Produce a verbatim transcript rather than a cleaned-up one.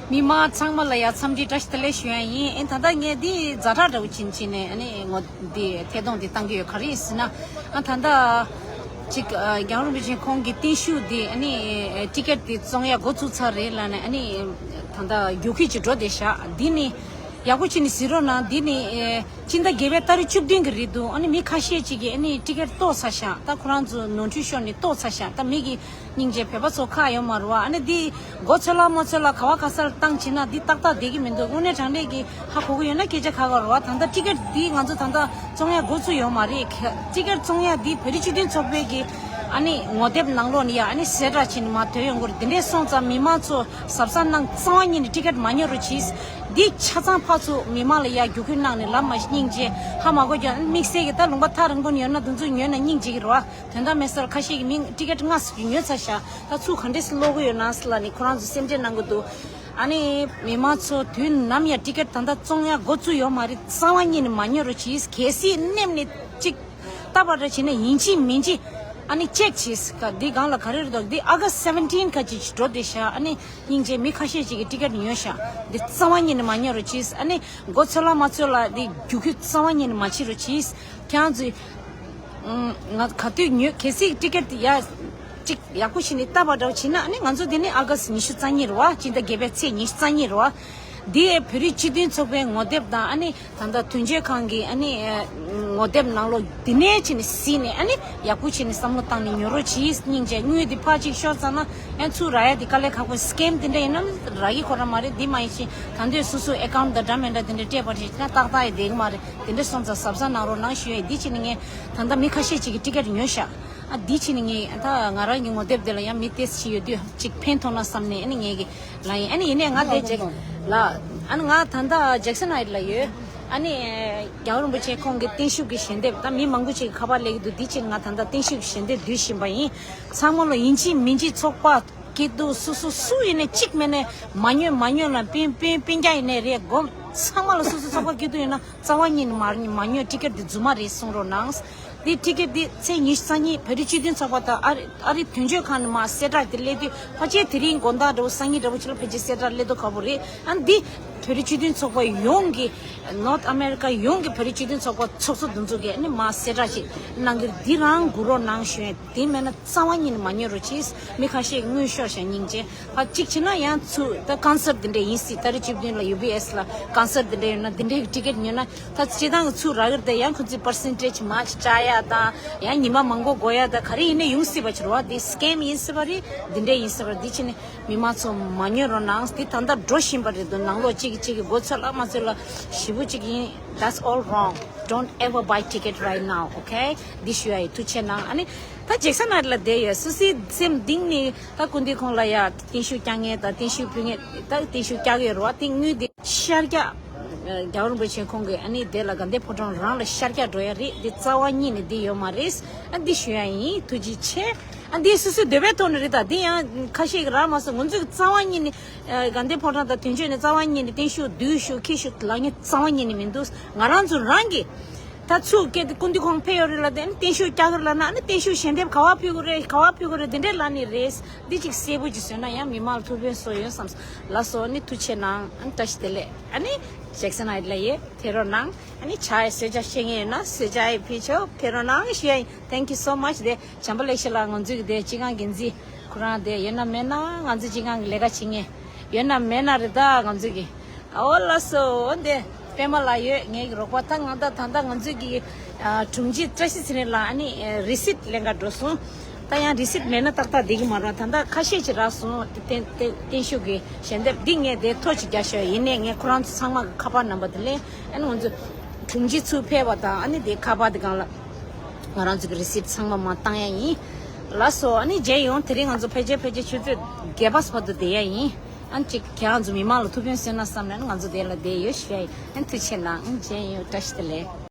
མི་མང་ཚང་མ་ལ་ཡ་འཚམས་འདྲི་བཀྲ་ཤིས་བདེ་ལེགས་ཞུ་ཡ་ཡིན། ཨེ་ད་ལྟ་ངས་འདི་ཛ་དྲག་འདྲ་བོ་ཕྱིན་ཕྱིན་ནས་ཨ་ནི་ངོ་འདི་ཐད་གཏོང་འདི་བཏང་གི་ཡོད། ག་རེ་ཡིན་ཟེར་ན། ཨ་ད་ལྟ་ཅིག་ཨ། རྒྱལ་བ་རིན་པོ་ཆེ་ཁོང་གི་བརྟན་བཞུགས་འདི་ཨ་ནི་ཊི་ཀེ་ཊི་འདི་བཙོང་ཡ་འགོ་བཙུགས་ཚར་རེད་ལབ་ནས་ཨ་ནི་ད་ལྟ་རྒྱུག་ཁྱི་ཅིག་འགྲོ་བསྡད་ཤག་འདི་ནི་ཡག་པོ་བྱས་ནས་གཟིགས་རོགས་གནང་། འདི་ནི་ཨེ། སྤྱི་ཟླ་བརྒྱད་པའི་ཏ་རིག་བཅུ་བདུན་གྱི་རིང་དུ་ཨ་ནི་མི་ཁ་ཤས་ཅིག་གིས་ཨ་ནི་ཊི་ཀེ་ཊི་གཏོར་ཚར་ཤག་ད་ཁོ་རང་ཚོ་ནོར་འཁྲུལ་ཤོར་ནས་གཏོར་ཚར་ཤག་ད་མི་གི་སྙིང་རྗེ་བོད་པ་ཚོ་ཁག་ཡོད་མ་རེད་བ། ཨ་ནི་འདི་མགོ་ཚོད་ལ་མ་ཚོད་ལ་ག་བ་ག་ས་ལ་བཏང་བྱས་ན་འདི་ཏག་ཏག་བསྡད་ཀྱི་མི་འདུག་དངོས་གནས་དྲང་གནས་ཀྱི་ཧ་གོ་གི་ཡོད་ན་སྐད་ཆ་ཁ་ཁ་རེད་བ། ད་ལྟ་ཊི་ཀེ་ཊི་འདི་ང་ཚོ་ད་ལྟ་བཙོང་ཡ་འགོ་བཙུགས་ཡོད་མ་རེད། ཊི་ཀེ་ཊི་བཙོང་ཡ་འདི་བོད་རིགས་སྤྱི་མཐུན་ཚོགས་པའི་གི་ཨ་ནི་ངོ་དེབ་ནང་ལོགས་ནས་ཡ་ཨ་ནི་གསལ་བསྒྲགས་བྱས་ནས་མར་ཐོན་ཡོང་གི་རེད། འདི་འདྲས་སོང་ཙང་མི་མང་ཚོ་གཟབ་གཟབ་གནང་། རྩ་བ་ཉིད་ནས་ཊི་ཀེ་ཊི་མ་ཉོ་རོགས་གྱིས། འདི་ཆ་ཚང་ཕར་ཚུར་མི་མང་ལ་ཡ་རྒྱུག་ཁྱི་གནང་ནས་ལབ་མ་སྙིང་རྗེ་ཧ་མ་གོ་ཀྱང་དམིགས་བསལ་གྱི་ད་ལུང་པ་ཐག་རིང་པོ་ནས་ཡོད་ན་དེ་ཚོ་ཉོས་ན་སྙིང་རྗེ་གི་རེད་བ། དོན་དག་མེད་སར་ཁ་ཤས་ཀྱིས་མི་ཊི་ཀེ་ཊི་སྔ་ས་ཀྱི་ཉོས་ཚར་ཤག་ད་ཚུར་ག་འདྲས་སེ་སློག་གི་ཡོད་ན་ཟེར་ལབ་ནས་ཁོ་རང་ཚོ་སེམས་ཁྲལ་གནང་གི་འདུག་ཨ་ནི་མི་མང་ཚོ་དུས་ནམ་ཡང་ཊི་ཀེ་ཊི་ད་ལྟ་བཙོང་ཡ་འགོ་བཙུགས་ཡོད་མ་རེད། རྩ་བ་ཉིད་ནས་མ་ཉོ་རོགས་གྱིས། གལ་སྲིད་སྣེམ་ནས་གཅིག་ལྟ་བ་འདྲ་བྱས་ན་ཡིན་གཅིག་མིན་གཅིག་ཨ་ནི་ཅེག་བྱས། ག་འདི་སྒང་ལ་ག་རེ་རེད་འདུག་འདི་ཨ་ག་སི་ཊི་སེ་བེན་ཊིན་ཁ་ཅིག་འགྲོ་བསྡད་ཤག་ཨ་ནི་སྙིང་རྗེ་མི་ཁ་ཤས་ཅིག་གིས་ཊི་ཀེ་ཊི་ཉོས་ཤག་འདི་རྩ་བ་ཉིད་ནས་མ་ཉོ་རོགས་གྱིས། ཨ་ནི་མགོ་ཚོད་ལ་མ་ཚོད་ལ་འདི་རྒྱུག་ཁྱི་རྩ་བ་ཉིད་ནས་མ་བྱེད་རོགས་གྱིས། ཁྱེད་རང་ཚོས་ང་ག་དུས་ཉོས། གལ་སྲིད་ཊི་ཀེ་ཊི་ཡ་གཅིག་ཡག་པོ་ཞིག་ནས་ལྟ་བ་འདྲ་བོ་བྱས་ན་ཨ་ནི་ང་ཚོ་འདི་ནི་ཨ་ག་སི་ཊི་ཉི་ཤུ་རྩ་གཉིས་རེད་བ། སྤྱི་ཟླ་བརྒྱད་པའི་ཚེས་ཉི་ཤུ་རྩ་གཉིས་རེད་བ། འདི་བོད་རིགས་སྤྱི་མཐུན་ཚོགས་པའི་ངོ་དེབ་དང་ཨ་ནི་ད་ལྟ་དོན་གཅོད་ཁང་གི་ཨ་ནི་ངོ་དེབ་ནང་ལོགས་འདི་ནས་བྱས་ནས་གཟིགས་ནས་ཨ་ནི་ཡག་པོ་བྱས་ནས་བསམ་བློ་བཏང་ནས་ཉོ་རོགས་གྱིས། སྙིང་རྗེ། དངུལ་འདི་ཕར་གཅིག་ཤོར་ཚར་ན་ཡང་ཚུར་རག་ཡ་འདི་དཀའ་ལས་ཁག་པོ། སི་ཀེམ་འདི་འདྲ་ཡིན་ན་རག་གི་ཁོ་རང་མ་རེད། འདི་མ་ཡིན་ཕྱིན་ད་འདོད་སོ་སོའི་ཨེ་ཀའུན་ཊི་དང་འདྲ་མི་འདྲ་འདི་འདྲ་སྤྲད་པ་རེད་ན་ཏག་ཏག་ཡིན་བསྡད་གི་མ་རེད། དེ་འདྲ་སོང་ཙང་གཟབ་གཟབ་གནང་རོགས་གནང་ཞུ་ཡ་ཡིན། འདི་བྱས་ནས་ངས་ད་ལྟ་མི་ཁ་ཤས་ཅིག་གིས་ཊི་ཀེ་ཊི་ཉོས་ཤག་ཨ་འདི་བྱས་ནས་ངས་ད་ང་རང་གི་ངོ་དེབ་དེ་ལ་ཡང་མི་ཏོག་ཙམ་ཞིག་ཡོད་དུས་ཅིག་ཕན་ཐོགས་ན་བསམ་ནས་ཨ་ནི་ངས་གི་ལ་ཡིན། ཨ་ནི་ཡིན་ནའི་ང་དེ་ཅིག་ལ་ཨ་ནི་ང་ད་ལྟ་ཇེག་སན་ཧའིཊ་ལ་ཡོད། ཨ་ནི་རྒྱལ་བ་རིན་པོ་ཆེ་ཁོང་གི་བརྟན་བཞུགས་ཀྱི་ཞལ་འདེབས་ད་མི་མང་པོ་ཅིག་གིས་ཁ་པར་སླེབས་ཀྱི་འདུག་འདི་བྱས་ནས་ང་ད་ལྟ་བརྟན་བཞུགས་ཀྱི་ཞལ་འདེབས་བསྡུ་བཞིན་པ་ཡིན། ཚང་མ་ལ་ཡིན་གཅིག་མིན་གཅིག་ཚོགས་པ་སྐྱིད་སྡུག་སུ་སུ་སུ་ཡིན་ནའི་གཅིག་མིན་ནའི་མ་ཉོས་མ་ཉོས་ལ་སྤུན་སྤུན་སྤུན་ཀྱག་ཡིན་ནའི་རེད། སྒོམ་ཚང་མ་ལ་སོ་སོ་ཚོགས་པ་སྐྱིད་སྡུག་ཡོད་ན་རྩ་བ་ཉིད་ནས་མ་མ་ཉོས། ཊི་ཀེ་ཊི་འདི་རྫུན་མ་རེད་གསུང་རོགས་གནང་། འདི་ཊི་ཀེ་ཊི་འདི་ཚེས་ཉི་ཤུ་རྩ་གཉིས་བོད་རིགས་སྤྱི་མཐུན་ཚོགས་པ་དང་ཨ་རི་ཨ་རི་དོན་གཅོད་ཁང་ནས་མར་གསལ་བསྒྲགས་འདི་སླེབས་དུས་ཕལ་ཆེར་དེ་རིང་དགོང་དག་འདྲ་བོ་སང་ཉིན་འདྲ་བོ་ཅིག་ལ་ཕལ་ཆེར་གསལ་བསྒྲགས་སླེབས་མདོག་ཁ་པོ་རེད། ཨ་འདི་བོད་རིགས་སྤྱི་མཐུན་ཚོགས་པ་ཡོངས་ཀྱི་North America ཡོངས་ཀྱི་བོད་རིགས་སྤྱི་མཐུན་ཚོགས་པ་ཚོགས་གཙོ་འདི་ཚོ་གིས་ཨ་ནི་མར་གསལ་བསྒྲགས་ཤིག་གནང་གི་རེད། འདི་རང་སྒུག་རོགས་གནང་ཞུ་ཡ་ཡིན། དེ་མེད་ན་རྩ་བ་ཉིད་ནས་མ་ཉོ་རོགས་གྱིས། མི་ཁ་ཤས་ཀྱིས་དངུལ་ཤོར་ཤག་སྙིང་རྗེ། ཕར་གཅིག་བྱས་ན་ཡང་ཚུར་ད་ཀོན་སར་ཊི་འདི་འདྲ་ཡིན་སྲིད། ཏ་རིག་བཅུ་བདུན་ལ་ཡུ་བི་ཨེ་སི་ལ་ཀོན་སར་ཊི་འདི་འདྲ་ཡོད་ན་འདི་འདྲའི་ཊི་ཀེ་ཊི་ཉོས་ན་ད་སྤྱིར་བཏང་གི་ཚུར་རག་གི་རེད་དེ་ཡང་ཁོ་ཚོས་པར་སེན་ཊེ་ཇི་མར་ཅིག་བཅག་ཡ་དང་ཡང་ཉི་མ་མང་པོ་འགོར་ཡ་དང་ག་རེ་ཡིན་ནའི་ཡོང་སྲིད་པ་ཅིག་རེད་བ། འདི་སི་ཀེམ་ཡིན་སྲིད་པ་རེད། འདི་འདྲ་ཡིན་སྲིད་པ་རེད། འདི་བྱས་ནས་མི་མང་ཚོ་མ་ཉོ་རོགས་གནང་། འདི་ད་ལྟ་འགྲོ་བཞིན་པ་རེད་འདུག་ནང་ལོགས་གཅིག་གིས་གཅིག་གི་མགོ་ཚོད་ལ་མ་ཚོད་ལ་ཞེ་པོ་གཅིག་ཡིན། That's all wrong. Don't ever buy ticket right now, okay? འདི་ཞུ་ཡ་ཡིན། ཐུགས་རྗེ་གནང་། ཨ་ནི་ད་ཇེག་སན་ཧའིཊ་ལ་བསྡད་ཡོད། སུ་སི་སེམས་གཏིང་ནས་ད་སྐུ་མདུན་ཁོང་ལ་ཡ་བརྟན་བཞུགས་བསྐྱངས་མཁན་དང་བརྟན་བཞུགས་ཕུལ་མཁན་ད་བརྟན་བཞུགས་བསྐྱངས་ཡོད་རེད་བ། དེ་དངུལ་དེ་ཤར་རྒྱག་རྒྱལ་བ་རིན་པོ་ཆེ་ཁོང་གིས་ཨ་ནི་དེ་ལ་དགའ་ལྡན་ཕོ་བྲང་རང་ལ་ཤར་རྒྱག་འགྲོ་ཡ་རེད། འདི་རྩ་བ་ཉིད་ནས་འདི་ཡོད་མ་རེད། ཨ་འདི་ཞུ་ཡ་ཡིན། ཐུགས་རྗེ་ཆེ། ཨ་འདི་སུ་སུའི་འདོད་པའི་ཐོག་ནས་རེད། ད་འདི་ཡང་ཁ་ཤས་ཀྱིས་རག་མ་སོང་། ང་ཚོས་རྩ་བ་ཉིད་ནས་ཨ་དགའ་ལྡན་ཕོ་བྲང་དང་དོན་གཅོད་ནས་རྩ་བ་ཉིད་ནས་བརྟན་བཞུགས་བསྡུས་ཤོག་འཁྱེར་ཤོག་ལབ་མཁན་རྩ་བ་ཉིད་ནས་མི་འདུག་ང་རང་ཚོ་རང་གིས་ད་ཚུར་སྐད་དེ་སྐུ་མདུན་ཁོང་ཕེབས་ཡོད་རེད་ལབ་དེ་ཨ་ནི་བརྟན་བཞུགས་བསྐྱངས་ཀྱི་རེད་ལབ་ན་ཨ་ནི་བརྟན་བཞུགས་ཞལ་འདེབས་ག་པར་ཕུལ་དགོས་རེད། ག་པར་ཕུལ་དགོས་རེད། འདི་འདྲས་ལབ་ནི་རེད། འདི་ཅིག་གསལ་པོ་ཅིག་བཟོས་ན་ཡང་མི་མང་ལ་ཐུགས་ཕན་གསོས་ཡོང་བསམ། ལགས་སོ། ཨ་ནི་ཐུགས་རྗེ་གནང་། ཨ་ནི་བཀྲ་ཤིས་བདེ་ལེགས། ཨ་ནི་ཇེག་སན་ཧའིཊ་ལ་ཡོད། ཕེབས་རོགས་གནང་། ཨ་ནི་ཇ་ཡི་གསོལ་ཇ་བཞེས་མཁན་ཡོད་ན་གསོལ་ཇ་ཡི་ཕུལ་ཆོག་ཕེབས་རོགས་གནང་ཞུ་ཡ་ཡིན། Thank you so much. དེ་བྱམས་པ་ལེགས་བཤད་ལགས་ང་ཚོའི་གི་དེ་སྤྱི་ཁང་འགན་འཛིན་ཁོ་རང་དེ་ཡོད་ན་མེད་ན་ང་ཚོ་སྤྱི་ཁང་གི་ལས་ཀ་བྱེད་མཁན་ཡོད་ན་མེད་ན་རེད། ད་ང་ཚོའི་གི་ཨོ་ལགས་སོ། འོ་དེ་པད་མ་ལགས་ཡོད། ངའི་གི་རོགས་པ་ད་ང་ད་ད་ད་ང་ཚོའི་གི་ཨ་དྲུང་ཆེ་བཀྲ་ཤིས་ཚེ་རིང་ལགས་ཨ་ནི་ཨ་རི་སིཊ་ལེན་ག་འགྲོ་སོང་། ད་ཡང་རི་སིཊ་མེད་ན་ཏག་ཏག་བསྡད་གི་མ་རེད། ད་ད་ཁ་ཤས་ཅིག་རག་སོང་། དེ་བརྟན་བརྟན་བརྟན་བཞུགས་གི་ཞལ་འདེབས་འདི་ངས་དེ་ཐོ་ཅིག་རྒྱག་ཤོག་ཡིན་ནའི་ངས་ཁོ་རང་ཚོ་ཚང་མ་གི་ཁ་པར་ནམ་བར་དེ་ལེན། ཨ་ནི་ང་ཚོ་དྲུང་ཆེ་ཚུར་ཕེབས་པ་དང་ཨ་ནི་དེ་ཁ་པར་དེ་སྒང་ལ་ང་རང་ཚོ་གི་རི་སིཊ་ཚང་མ་མར་བཏང་ཡ་ཡིན། ལགས་སོ། ཨ་ནི་མཇལ་ཡོང་། དེ་རིང་ང་ཚོ་ཕལ་ཆེར་ཕལ་ཆེར་ཆུ་ཚོད་བརྒྱད་པ་བར་དུ་བསྡད་ཡ་ཡིན། ཨ་ནི་ཅིག་ཁྱེད་རང་ཚོ་མི་མང་ལ་ཐུགས་ཕན་གསོས་ན་བསམ་ནས་ང་ཚོ་དེ་ལ་བསྡད་ཡོད་ཞུ་ཡ་ཡིན། ཨ་ནི་ཐུགས་རྗེ་གནང་། ཨ་ནི་མཇལ་ཡོང་། བཀྲ་ཤིས་བདེ་ལེགས།